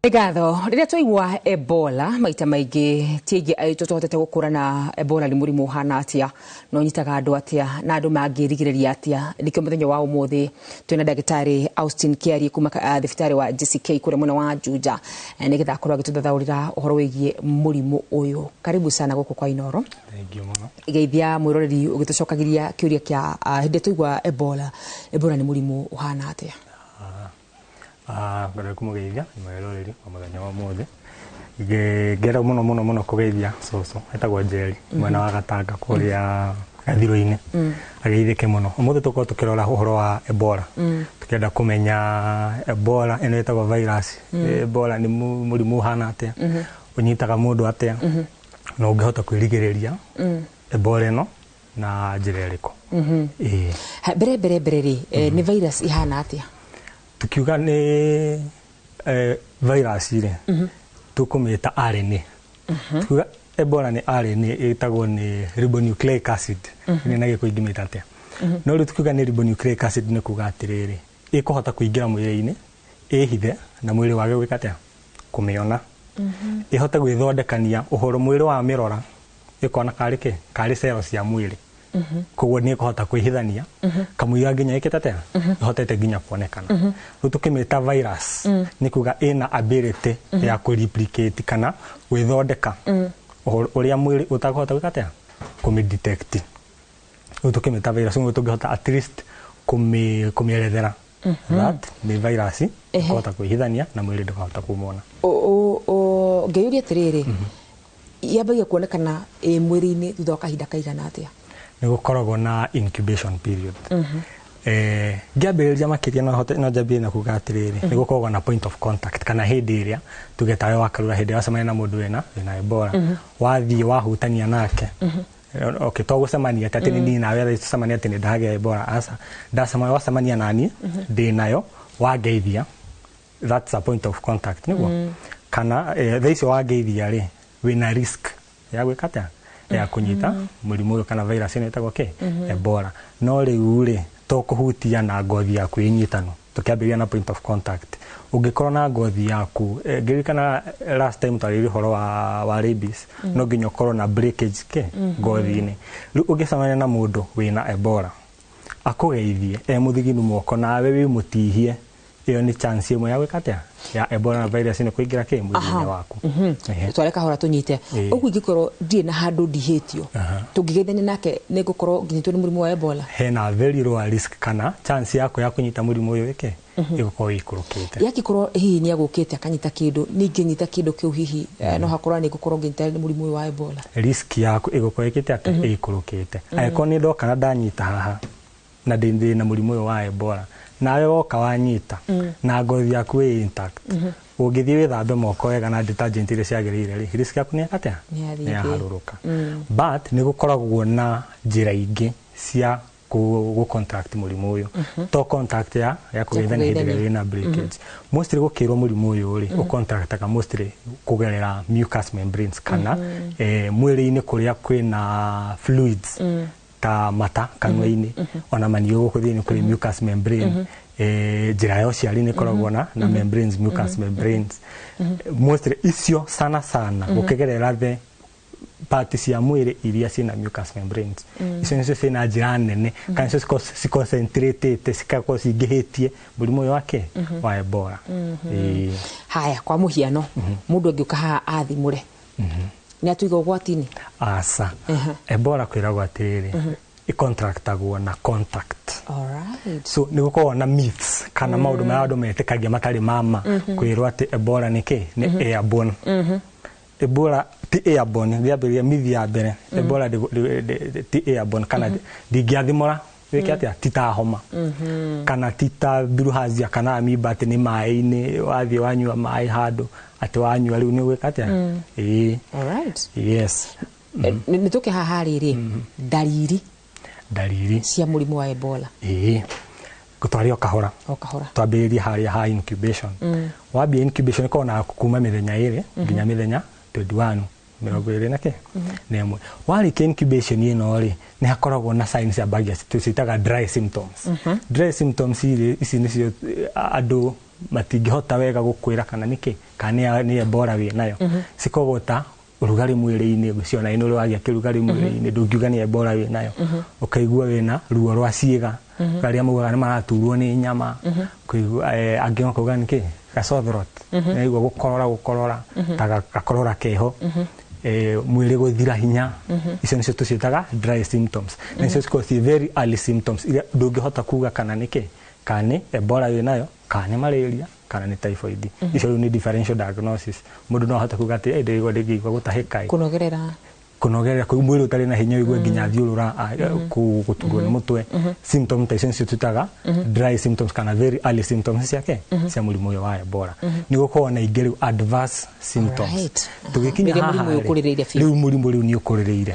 Ngatho rĩrĩa twaigua Ebola maita maingĩ ti aingĩ aitũ tũhotete gũkũrana Ebola nĩ mũrimũ ũhana atĩa na ũnyitaga andũ atĩa na andũ mangĩrigĩrĩria atĩa. Nĩkĩo mũthenya wa ũmũthĩ twĩna ndagĩtarĩ Austin Kiarie kuma thibitarĩ wa JCK kũrĩa mwena wa Juja, nĩgetha akorwo agĩtũthathaũrĩra ũhoro wĩgiĩ mũrimũ ũyũ. Karibu sana gũkũ kwa Inoro. Thank you mũno. Geithia mwĩroreri ũgĩtũcokagĩria kĩũria kĩa hĩndĩ twaigua Ebola, Ebola nĩ mũrimũ ũhana atĩa? Ngwenda kũmũgeithia mwĩroreri wa mũthenya wa ũmũthĩ. Ngenda mũno mũno mũno kũgeithia cũcũ etagwo Njeri mwena wa Gatanga kũrĩa Gathirũ-inĩ, ageithĩke mũno. Ũmũthĩ tũkorwo tũkĩrora ũhoro wa Ebola, tũkĩenda kũmenya Ebola ĩno ĩtagwo virus. Ebola nĩ mũrimũ ũhana atĩa, ũnyitaga mũndũ atĩa, na ũngĩhota kwĩrigĩrĩria Ebola ĩno na njĩra ĩrĩkũ. Ĩĩ. Mbere rĩ, nĩ virus ihana atĩa? Tukiuga nĩ virus rĩ, tũkũmĩta RNA. Tukiuga Ebola nĩ RNA, ĩtagwo nĩ ribonucleic acid. Nĩ na gĩkũ ingĩmĩta atĩa? No rĩu tukiuga nĩ ribonucleic acid nĩ kuga atĩrĩrĩ, ĩkũhota kũingĩra mwĩrĩ-inĩ, ĩhithe na mwĩrĩ wage gwĩka atĩa? Kũmĩona. Ĩhote gwĩthondekania ũhoro mwĩrĩ wa mĩrora, ĩkona karĩ kĩ? Karĩ cero cia mwĩrĩ. Koguo nĩ ĩkũhota kwĩhithania kamũira nginya ĩkĩte atĩa? Ĩhotete nginya kuonekana. Rĩu tũkĩmĩta virus nĩ kuga ĩna ability ya kũ-replicate kana gwĩthondeka ũhoro ũrĩa mwĩrĩ ũtakũhota gwĩka atĩa? Kũmĩ-detect. Rĩu tũkĩmĩta virus ũguo tũngĩhota at least kũmĩerethera that nĩ virus ĩkũhota kwĩhithania na mwĩrĩ ndũkahota kũmona. Ngĩyũria atĩrĩrĩ, yambagia kuonekana ĩ mwĩrĩ-inĩ thutha wa kahinda kaigana atĩa? Nĩ gũkoragwo na incubation period. Ngĩambĩrĩria makĩria no hote no njambie na kuga atĩrĩrĩ, nĩ gũkoragwo na point of contact kana hĩndĩ ĩrĩa tuge tawe wakarura, hĩndĩ ĩrĩa wacemania na mũndũ wĩna Ebola, wathiĩ wahutania nake. Okay, to gũcemania atĩ nĩ niĩ nawe thaa ici tũcemania atĩ nĩ ndagĩa Ebola, aca. Ndacemania, wacemania naniĩ ndĩ nayo, wangeithia, that's a point of contact nĩguo. Kana thaa icio wangeithia rĩ, wĩna risk ya gwĩka atĩa? Ya kũnyita mũrimũ ũyũ kana virus ĩno ĩtagwo kĩ? Ebola. No rĩu rĩ, to kũhutia na ngothi yaku ĩnyitano. Tũkĩambĩrĩria na point of contact, ũngĩkorwo na ngothi yaku, ngĩririkana last time twarĩrĩria ũhoro wa rabies, no nginya ũkorwo na breakage kĩ ngothi-inĩ. Rĩu ũngĩcemania na mũndũ wĩna Ebola akũgeithie e mũthiginu moko nawe wĩ mũtihie, ĩyo nĩ chance ĩmwe ya gwĩka atĩa? Ya Ebola na virus ĩno kũingĩra kĩ mwĩrĩ-inĩ waku. Tware kahora tũnyite. Ũguo ingĩkorwo ndirĩ na handũ ndihĩtio, tũngĩgeithania nake nĩ ngũkorwo nginyĩtwo nĩ mũrimũ wa Ebola? Hena very low risk kana chance yaku ya kũnyita mũrimũ ũyũ ĩke ĩgũkorwo ĩikũrũkĩte. Yakĩkorwo hihi nĩ agũkĩte akanyita kĩndũ, ningĩnyita kĩndũ kĩu hihi no hakorwo nĩ ngũkorwo ngĩnyita nĩ mũrimũ ũyũ wa Ebola? Risk yaku ĩgũkorwo ĩkĩte atĩa? Ĩikũrũkĩte. Angĩkorwo nĩ ndoka na ndanyita haha na ndĩ na mũrimũ ũyũ wa Ebola, nawe woka wanyita na ngothi yaku ĩ intact, ũngĩthiĩ wĩthambe moko wega na detergent iria ciagĩrĩire rĩ, risk yaku nĩ atĩa? Nĩ yathiĩ Nĩ thĩ. Yaharũrũka. But nĩ gũkoragwo na njĩra ingĩ cia gũ contract mũrimũ ũyũ, to contact ya kũgeithania hĩndĩ ĩrĩa wĩna breakage. Mostly gũkĩrwo mũrimũ ũyũ rĩ, ũcontractaga mostly kũgerera mucous membranes kana mwĩrĩ-inĩ kũrĩa kwĩna fluids ta mata kanua-inĩ, ona maniũrũ gũkũ thĩinĩ kũrĩ mucous membrane. Njĩra ya ũciari nĩ ĩkoragwo na membranes, mucous membranes. Mostly icio sana sana gũkĩgerera the part cia mwĩrĩ iria ciĩna mucous membranes, icio nĩcio ciĩna njĩra nene kana nĩcio ciconcentratĩte cigakorwo cingĩhĩtie mũrimũ ũyũ wake wa Ebola. Ĩĩ. Haya, kwa mũhiano mũndũ angĩũka haha athimũre nĩ atũiga ũgwati-inĩ? Aca. Ebola kwĩragwo atĩrĩrĩ, ĩcontractagwo na contact. So nĩ gũkoragwo na myths kana maũndũ marĩa andũ metĩkagia matarĩ mama, kwĩrwo atĩ Ebola nĩ kĩ? Nĩ airborne. Ebola ti airborne. Ngĩambĩrĩria myth ya mbere, Ebola ti airborne kana ndingĩathimũra wĩke atĩa, ti ta homa kana ti ta bilharzia kana amoeba atĩ nĩ maĩ-inĩ, wathiĩ wanyua maĩ handũ atĩ wanyua rĩu nĩ ũgwĩka atĩa? Ĩĩ. Yes. Nĩ tũke haha rĩrĩ, ndariri Ndariri cia mũrimũ wa Ebola. Ĩĩ, ngũtware o kahora. O kahora. Twambĩrĩrie harĩa ha incubation. Wambia incubation ĩkoragwo na kuma mĩthenya 2 nginya mĩthenya 21, 21. Warĩkia incubation ĩno rĩ, nĩ hakoragwo na signs ciambagia tũciĩtaga dry symptoms. Dry symptoms rĩ, ici nĩcio andũ matingĩhota wega gũkwĩra kana nĩkĩ. kana nĩ Ebola wĩ nayo. Cikoragwo ta ũrugarĩ mwĩrĩ-inĩ, ngwĩciria ona nĩ ũrĩ wagĩa kĩrugarĩ mwĩrĩ-inĩ, ndũngiuga nĩ Ebola wĩ nayo. Ũkaigua wĩna ruo rwa ciĩga, arĩa maugaga nĩ maraturwo nĩ nyama, kũigua angĩ makauga nĩ kĩ ga sore throat, naigua gũkorora gũkorora ta gakorora keho, mwĩrĩ gũthira hinya. Icio nĩcio tũciĩtaga dry symptoms, na icio cikoragwo ci very early symptoms iria ndũngĩhota kuga kana nĩ kĩ, kana nĩ Ebola wĩ nayo, kana nĩ malaria, kana nĩ typhoid. Icio rĩu nĩ differential diagnosis. Mũndũ no ahote kuga atĩ ndĩraigua ndĩngĩigua gũtahĩka ĩ." Kunogerera. Kunogerera, kũu mwĩrĩ ũtarĩ na hinya, ũigue nginya thiũrũra, gũturwo nĩ mũtwe. Symptom ta icio nĩcio twĩtaga dry symptoms kana very early symptoms ciake cia mũrimũ ũyũ wa Ebola. Nĩ gũkorwo na ingĩ rĩu, adverse symptoms. Tũgĩkinya Rĩrĩa haha mũrimũ ũyũ rĩ, ũkũrĩrĩire biũ. Rĩu mũrimũ rĩu nĩ ũkũrĩrĩire.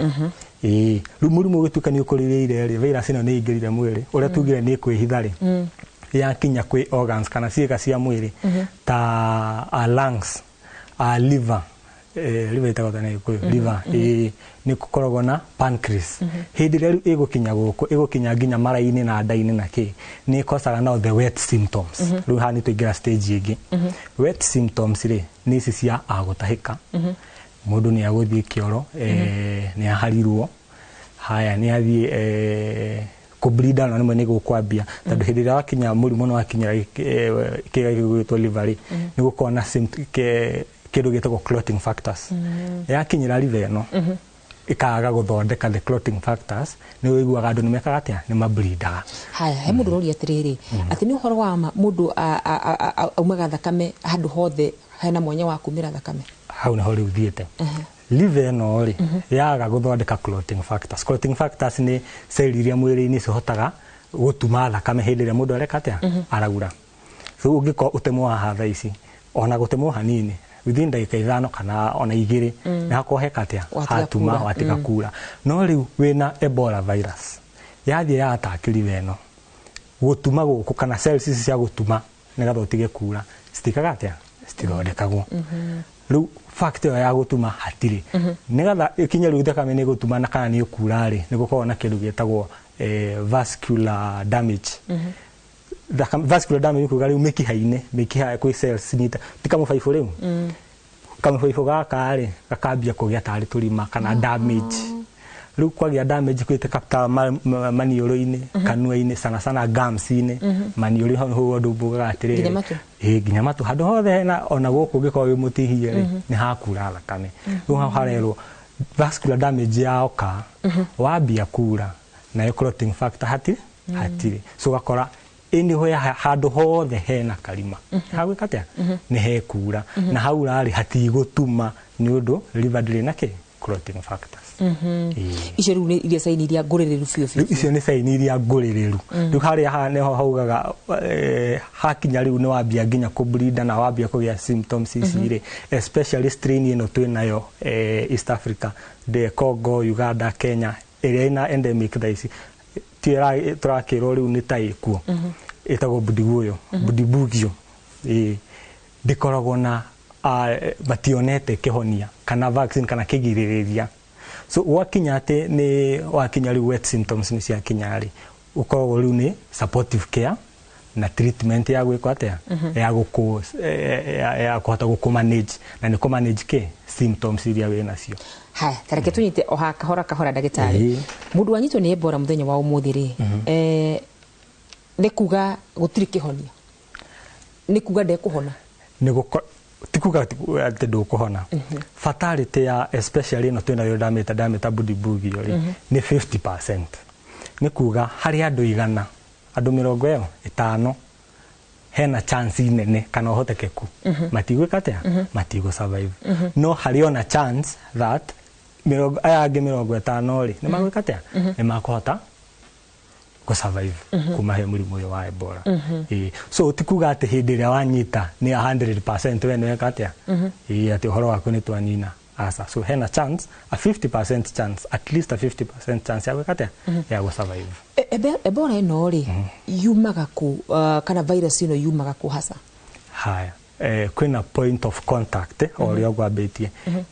Ĩĩ, rĩu mũrimũ ũgĩtuĩka nĩ ũkũrĩrĩire rĩ, virus ĩno nĩ ĩingĩrire mwĩrĩ, ũrĩa tugire nĩ ĩkwĩhitha rĩ, yakinya kwĩ organs kana ciĩga cia mwĩrĩ ta lungs, liver, liver ĩtagwo ta na Gĩkũyũ liver, ĩĩ, nĩ gũkoragwo na pancreas. Hĩndĩ ĩrĩa rĩu ĩgũkinya gũkũ, ĩgũkinya nginya mara-inĩ na nda-inĩ na kĩ, nĩ ĩkosaga now the wet symptoms. Rĩu haha nĩ tũingĩra stage ĩngĩ. Wet symptoms rĩ, nĩ ici cia gũtahĩka, mũndũ nĩ agũthiĩ kĩoro, nĩ aharirwo haya, nĩ athiĩ kũbleeda, na rĩmwe nĩ gũkwambia, tondũ hĩndĩ ĩrĩa wakinya mũrimũ nĩ wakinyĩra kĩga gĩgwĩtwo liver rĩ, nĩ gũkorwo na kĩndũ gĩtagwo clotting factors. Yakinyĩra liver ĩno, ĩkaga gũthondeka the clotting factors, nĩ ũiguaga andũ nĩ mekaga atĩa, nĩ mableedaga. Haya, he mũndũ ũroria atĩrĩrĩ, atĩ nĩ ũhoro wa ma mũndũ aumaga thakame handũ hothe hena mwanya wa kumĩra thakame? Hau nĩho rĩu thiĩte. Liver ĩno rĩ, yaga gũthondeka clotting factors. Clotting factors nĩ cell iria mwĩrĩ-inĩ cihotaga gũtuma thakame hĩndĩ ĩrĩa mũndũ areka atĩa, araura. So ũngĩkorwo ũtemwo haha thaa ici, ona gũtemwo hanini, within ndagĩka 5 kana ona 2, nĩ hakorwo heka atĩa? Watiga hatuma kura. Watiga kura. No rĩu wĩna Ebola virus, yathiĩ ya attack liver ĩno, gũtuma gũkũ kana cells ici cia gũtuma nĩgetha ũtige kura citikaga atĩa, citithondekagwo. Rĩu fact ĩyo ya gũtuma hatirĩ, nĩgetha ĩkinye rĩu thakame nĩ gũtuma na kana nĩ ũkura rĩ, nĩ gũkoragwo na kĩndũ gĩtagwo vascular damage. Vascular damage nĩ kuga rĩu mĩkiha-inĩ, mĩkiha kwĩ cells cinyita ti kamũbaibũ, rĩu kamũbaibũ gaka rĩ, gakambia kũgĩa tarĩ tũrima kana damage. Rĩu kwagĩa damage kwĩtĩka ta maniũrũ-inĩ, kanua-inĩ, sana sana gums-inĩ, maniũrũ hau nĩho andũ maugaga atĩrĩrĩ. Nginya matũ? Ĩĩ, nginya matũ, handũ hothe hena, ona gũkũ ũngĩkorwo wĩ mũtihie rĩ, nĩ hakura thakame. Rĩu hau harerwo vascular damage yaoka, wambia kura, nayo clotting factor hatirĩ, so ũgakora anywhere handũ hothe hena karima hagwĩka atĩa, nĩ hekura, na haura rĩ, hatigũtuma nĩ ũndũ liver ndĩrĩ na kĩ, clotting factors. Ĩĩ. Icio rĩu nĩ iria sign iria ngũrĩrĩru biũ biũ? Rĩu icio nĩ sign iria ngũrĩrĩru. Rĩu harĩa haha nĩho haugaga hakinya rĩu nĩ wambia nginya kũbleeda na wambia kũgĩa symptoms ici rĩ, especially strain ĩno twĩ nayo East Africa, the Congo, Uganda, Kenya, ĩrĩa ĩna endemic thaa ici, ti tũrakĩrwo rĩu nĩ ta ĩkuo, ĩtagwo Bundibugyo. Bundibugyo, ĩĩ, ndĩkoragwo na mationete kĩhonia kana vaccine kana kĩgirĩrĩria. So gwakinya atĩ nĩ wakinya rĩu wet symptoms nĩ ciakinya rĩ, ũkoragwo rĩu nĩ supportive care na treatment ya gwĩkwo atĩa, ya gũkũ ya kũhota gũkũ manage, na nĩ kũ manage kĩ, symptoms iria wĩ nacio. Haya, tareke tũnyite o ha kahora kahora, ndagĩtarĩ. Mũndũ wanyitwo nĩ Ebola mũthenya wa ũmũthĩ rĩ, nĩ kuga gũtirĩ kĩhonia, nĩ kuga ndekũhona? Nĩ gũko ti kuga atĩ ndũkũhona. Fatality ya especially ĩno twĩnayo, ndamĩta Bundibugyo rĩ, nĩ 50%. Nĩ kuga harĩ andũ 100, andũ 50 hena chance nene kana ũhotekeku matigwĩka atĩa, matigũ survive. No harĩ ona chance that mĩrongo aya angĩ 50 rĩ, nĩ magwĩka atĩa, nĩ makũhota kũ survive kuma he mũrimũ ũyũ wa Ebola. Ĩĩ, so ti kuga atĩ hĩndĩ ĩrĩa wanyita nĩ 100% we nĩ weka atĩa, ĩĩ, atĩ ũhoro waku nĩ twanina, aca. So hena chance, a 50% chance, at least a 50% chance ya gwĩka atĩa, ya gũ survive. Ebola ĩno rĩ, yumaga kũ, kana virus ĩno yumaga kũ hasa? Haya, kwĩna point of contact, o ũrĩa ngwambĩtie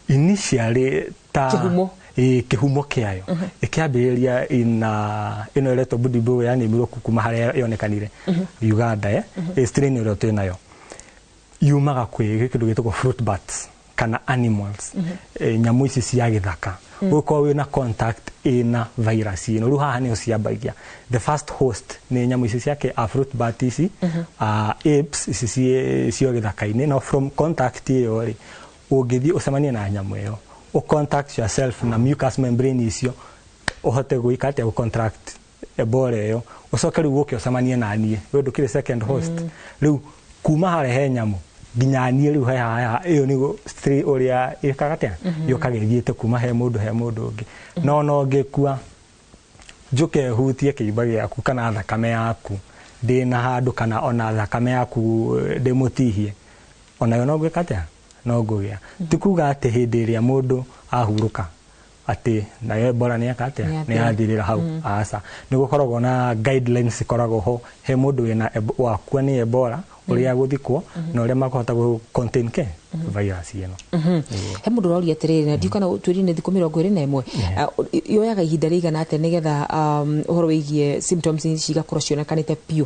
initially ta Kĩhumo. Ĩĩ, kĩhumo kĩayo ĩkĩambĩrĩria ina ĩno ĩretwo Bundibugyo, yanĩmirwo kuma harĩa yonekanire Uganda, strain ĩrĩa twĩ nayo. Yumaga kwĩ kĩndũ gĩtagwo fruit bats kana animals, nyamũ ici cia gĩthaka. Ũgĩkorwo wĩna contact ĩna virus ĩno, rĩu haha nĩho ciambagia. The first host nĩ nyamũ ici ciake, a fruit bat ici, a apes ici cio gĩthaka-inĩ. No from contact ĩyo rĩ, ũngĩthiĩ ũcemanie na nyamũ ĩyo, ũ contact yourself na mucous membrane icio, ũhote gwĩka atĩa? Gũ contract Ebola ĩyo. Ũcoke rĩu ũke ũcemanie na niĩ, we ndũkĩrĩ second host. Rĩu kuma harĩa he nyamũ nginya niĩ rĩu he haha, ĩyo nĩguo ũrĩa ĩkaga atĩa, yũkaga ĩthiĩte kuma he mũndũ he mũndũ ũngĩ. No ngĩkua njũke hutie kĩimba gĩaku kana thakame yaku ndĩna handũ, kana ona thakame yaku ndĩmũtihie, onayo no ngwĩka atĩa? No ngũgĩa. Ti kuga atĩ hĩndĩ ĩrĩa mũndũ ahurũka atĩ nayo Ebola nĩ eka atĩa? Nĩ nĩ yathirĩra hau. Aca, nĩ gũkoragwo na guidelines cikoragwo ho he mũndũ wĩna wakua nĩ Ebola, ũrĩa gũthikwo na ũrĩa makũhota gũ contain ke virus ĩno. He mũndũ ũroria atĩrĩrĩ, na ndiũ kana twĩrire nĩ thikũ 21. Yoyaga ihinda rĩigana atĩa nĩgetha ũhoro wĩgiĩ symptoms ici cigakorwo cionekanĩte biũ?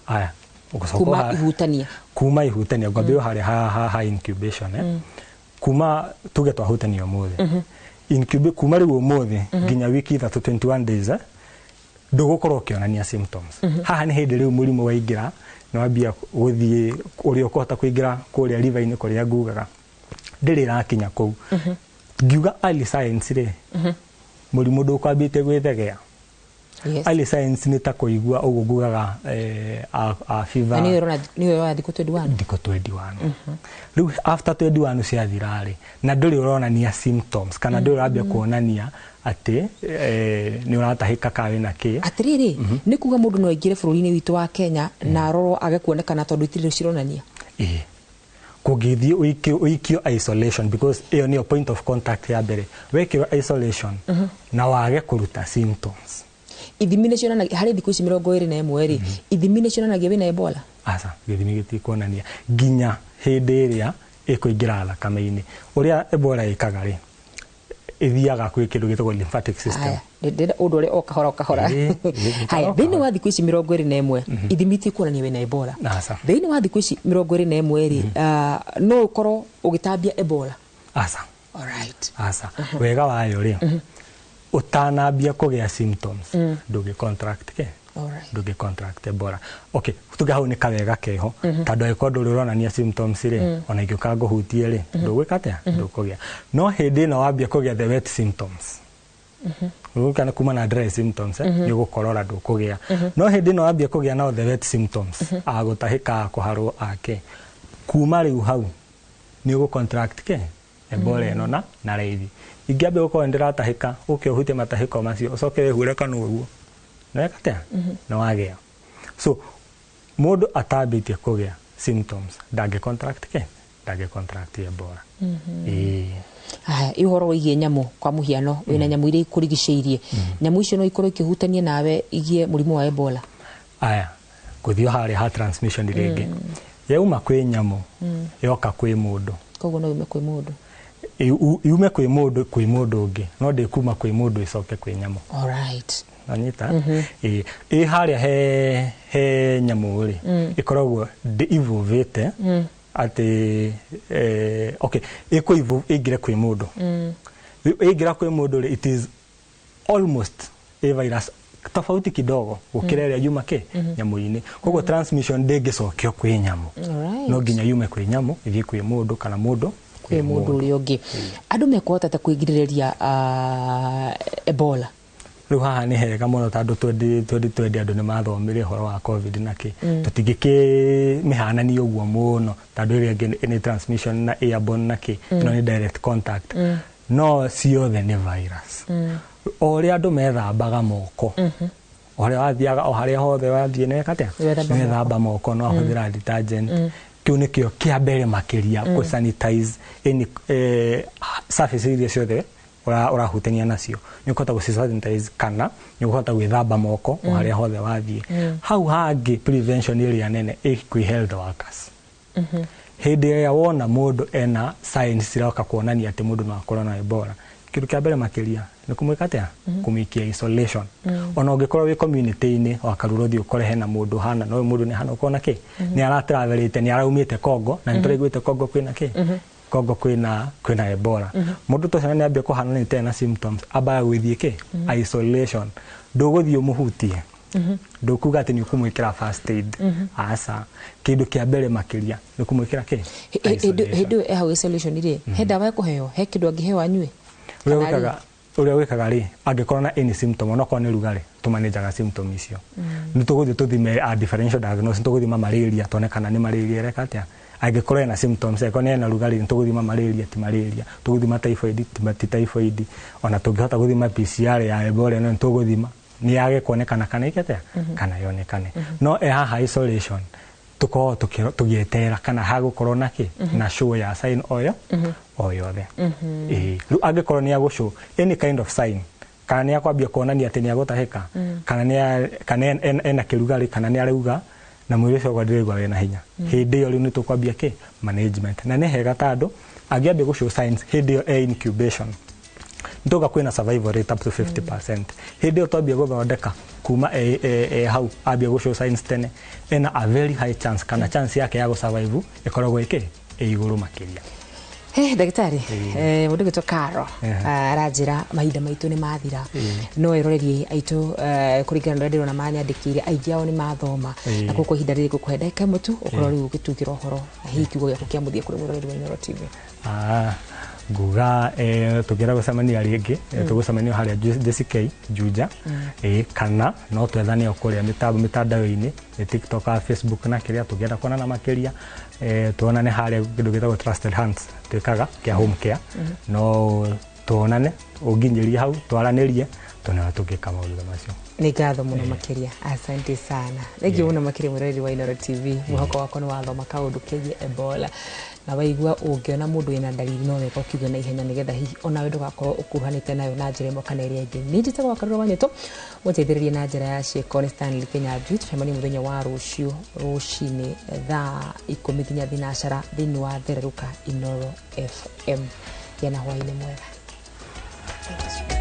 Aya, ũgũcoka kuma ihutania. Kuma ihutania, ngwambia harĩa ha incubation, eh? Kuma tuge twahutania ũmũthĩ, kuma rĩu ũmũthĩ nginya wiki 3, 21 days, eh? Ndũgũkorwo ũkĩonania symptoms. Haha nĩ hĩndĩ rĩu mũrimũ waingĩra, nĩ wambia gũthiĩ ũrĩa ũkũhota kũingĩra kũrĩa liver-inĩ, kũrĩa ngugaga ndĩrĩ ĩrakinya kũu. Ngiuga early signs rĩ, mũrimũ ndũkwambĩtie gwĩthegea. Early signs nĩ ta kũigua ũguo ngugaga, a fever. Na nĩyo ĩroya thikũ 21? Thikũ 21. Rĩu after 21 ciathira rĩ, na ndũrĩ ũronania symptoms kana ndũrĩ ũrambia kuonania atĩ nĩ ũratahĩka kana wĩna kĩ. Atĩrĩrĩ, nĩ kuga mũndũ no aingĩre bũrũri-inĩ witũ wa Kenya na arorwo age kuonekana tondũ itirĩ cironania? Ĩĩ, kũngĩthiĩ ũikio isolation, because ĩyo nĩyo point of contact ya mbere. Wekĩrwo isolation na wage kũruta symptoms. Ithimi nĩ cionanagia harĩ thikũ ici 21 rĩ, ithimi nĩ cionanagia wĩna Ebola? Aca, gĩthimi gĩtikuonania nginya hĩndĩ ĩrĩa ĩkũingĩra thakame-inĩ. Ũrĩa Ebola ĩkaga rĩ, ĩthiaga kwĩ kĩndũ gĩtagwo lymphatic system. Aya, ndĩrenda ũndũ ũrĩa o kahora o kahora. Ĩĩ, Haya, o thĩinĩ kahora. wa thikũ ici 21 ithimi itikuonania wĩna Ebola. Aca. Thĩinĩ wa thikũ ici 21 rĩ, no ũkorwo ũgĩtambia Ebola? Aca. Alright. Aca, wega wayo rĩ, ũtanambia kũgĩa symptoms ndũngĩ contract ke ndũngĩ contract Ebola. Okay, tuge hau nĩ kawega keho, tondũ angĩkorwo ndũrĩ ũronania symptoms rĩ, ona ingĩũka ngũhutie rĩ, ndũgwĩka atĩa? Ndũkũgĩa. No hĩndĩ ĩno wambia kũgĩa the wet symptoms, kana kuma na dry symptoms, nĩ ũgũkorora, ndũkũgĩa. No hĩndĩ ĩno wambia kũgĩa na the wet symptoms, agũtahĩka, kũharwo ake, kuma rĩu hau nĩ ũgũ contract ke Ebola ĩno na raithi. Ingĩambia gũkorwo nĩ ndĩratahĩka, ũke ũhutie matahĩko macio, ũcoke wĩhure kanua ũguo, nĩweka atĩa? Nĩ wagĩa. So mũndũ atambĩtie kũgĩa symptoms ndangĩ contract ke ndangĩ contract Ebola. Ĩĩ. Haya, ĩ ũhoro wĩgiĩ nyamũ? Kwa mũhiano, wĩna nyamũ iria ikũrigicĩirie, nyamũ icio no ikorwo ikĩhutania nawe igie mũrimũ wa Ebola? Aya, gũthiĩ harĩa ha transmission rĩngĩ, yauma kwĩ nyamũ yoka kwĩ mũndũ. Koguo no yume kwĩ mũndũ? Yume kwĩ mũndũ kwĩ mũndũ ũngĩ, no ndĩkuma kwĩ mũndũ ĩcoke kwĩ nyamũ. Nanyita? Ĩĩ, ĩ harĩa he nyamũ rĩ, ĩkoragwo ndĩ-evolvĩte atĩ okay, ĩkũ evolve ĩingĩre kwĩ mũndũ. Ĩingĩra kwĩ mũndũ rĩ, it is almost a virus, tofauti kidogo gũkĩra ĩrĩa yuma kĩ nyamũ-inĩ. Koguo transmission ndĩngĩcokio kwĩ nyamũ. No nginya yume kwĩ nyamũ ĩthiĩ kwĩ mũndũ, kana mũndũ kwĩ mũndũ ũrĩa ũngĩ. Andũ mekũhota ta kwĩgirĩrĩria Ebola? Rĩu haha nĩ hega mũno, tondũ 2020 andũ nĩ mathomire ũhoro wa COVID na kĩ. Tũtingĩkĩ mĩhanania ũguo mũno, tondũ ĩrĩa ĩngĩ nĩ transmission na airborne na kĩ, ĩno nĩ direct contact. No ciothe nĩ virus. O ũrĩa andũ methambaga moko, o ũrĩa wathiaga, o harĩa hothe wathiĩ, nĩ weka atĩa? Wethamba. Nĩ wethamba moko, no wahũthĩra detergent. Kĩu nĩkĩo kĩa mbere makĩria, kũ sanitize any surface iria ciothe ũrahutania nacio, nĩ ũkũhota gũ sanitize kana nĩ ũkũhota gwĩthamba moko o harĩa hothe wathiĩ. Hau hangĩ, prevention ĩrĩa nene ĩ kwĩ health workers. Hĩndĩ ĩrĩa wona mũndũ ena signs ciroka kuonania atĩ mũndũ no akorwo na Ebola, Kĩndũ kĩa mbere makĩria nĩ kũmwĩka atĩa? Kũmũikia isolation. Ona ũngĩkorwo wĩ community-inĩ wa Karura, ũthiĩ ũkore hena mũndũ hana, no ũyũ mũndũ nĩ hana ũkona kĩ nĩ aratravelĩte, nĩ araumĩte Congo, na nĩ tũraiguĩte Congo kwĩna kĩ, Congo kwĩna Ebola. Mũndũ ta ũcio nĩ ambia kũhana nĩ na symptoms, ambaga gwĩthiĩ kĩ isolation. Ndũgũthiĩ ũmũhutie, ndũkuga atĩ nĩ ũkũmwĩkĩra first aid, aca. Kĩndũ kĩa mbere makĩria nĩ kũmwĩkĩra kĩ? Hĩndĩ ĩyo e hau isolation rĩ, he ndawa ekũheo, he kĩndũ angĩheo anyue? Ũrĩa Kana wĩkaga, ũrĩa wĩkaga rĩ, angĩkorwo na any symptom, onokorwo nĩ rugarĩ, tũmanajaga symptom icio. Nĩ tũgũthiĩ tũthime a differential diagnosis, tũgũthima malaria, tuone kana nĩ malaria ĩreka atĩa. Angĩkorwo ena symptoms, angĩkorwo nĩ ena rugarĩ, nĩ tũgũthima malaria, ti malaria. Tũgũthima typhoid, ti typhoid. Ona tũngĩhota gũthima PCR ya Ebola ĩno, nĩ tũgũthima nĩ yage kuonekana kana ĩke atĩa, kana yonekane. No e haha isolation, tũkorwo tũgĩeterera kana hagũkorwo na kĩ na show ya sign oyo o yothe. Ĩĩ, rĩu angĩkorwo nĩ agũ any kind of sign, kana nĩ akwambia kuonania atĩ nĩ agũtahĩka, kana nĩ kana ena kĩrugarĩ, kana nĩ arauga na mwĩrĩ ũcio ndĩraigua wĩna hinya, hĩndĩ ĩyo rĩu nĩ tũkwambia kĩ management. Na nĩ hega tondũ angĩambia gũ show signs hĩndĩ ĩyo e incubation, ndoga kwĩna survival rate up to 50%. Hĩndĩ ĩyo twambia gũthondeka kuma e hau ambia gũ show signs tene, ena a very high chance, kana chance yake ya gũ survive ĩkoragwo ĩkĩ ĩ igũrũ makĩria. He ndagĩtarĩ, mũndũ gwĩtwo Karo aranjĩra mahinda maitũ nĩ mathira, no erorerie aitũ, kũringana na ũrĩa ndĩrona manyandĩkĩire, aingĩ ao nĩ mathoma, na koguo ihinda rĩrĩ ngũkũhe ndagĩka ĩmwe tu ũkorwo rĩu ũgĩtugĩra ũhoro, hihi kiugo gĩaku kĩa mũthia kũrĩ mwĩroreri wa Inooro TV. Nguga tũngĩenda gũcemania rĩngĩ, tũgũcemania harĩa JCK Juja, kana no twethane o kũrĩa mĩtambo mĩtandao-inĩ, TikTok, Facebook na kĩrĩa. Tũngĩenda kuonana makĩria, tuonane harĩa kĩndũ gĩtagwo Trusted Hands twĩkaga kĩa home care. No tuonane, ũnginyĩrie hau, twaranĩrie, tuone ũrĩa tũngĩka maũndũ ta macio. Nĩ ngatho mũno makĩria, asante sana, thengiũ mũno makĩria. Mwĩroreri wa Inooro TV, mwĩhoko wakwa nĩ wathoma kaũndũ kegiĩ Ebola, na waigua ũngĩona mũndũ wĩna ndariri, no wega ũkiuge na ihenya, nĩgetha hihi onawe ndũgakorwo ũkuruhanĩte nayo na njĩra ĩmwe kana ĩrĩa ĩngĩ. Niĩ njĩtagwo Wakarura wa Nyeto, mũteithĩrĩrie na njĩra ya ciĩko nĩ Stanley Kenyanjui. Tũcemanie mũthenya wa rũciũ rũcinĩ thaa 10 nginya 9 thĩinĩ wa Thererũka Inooro FM. Gĩa na hwaĩ-inĩ mwega. Thank you.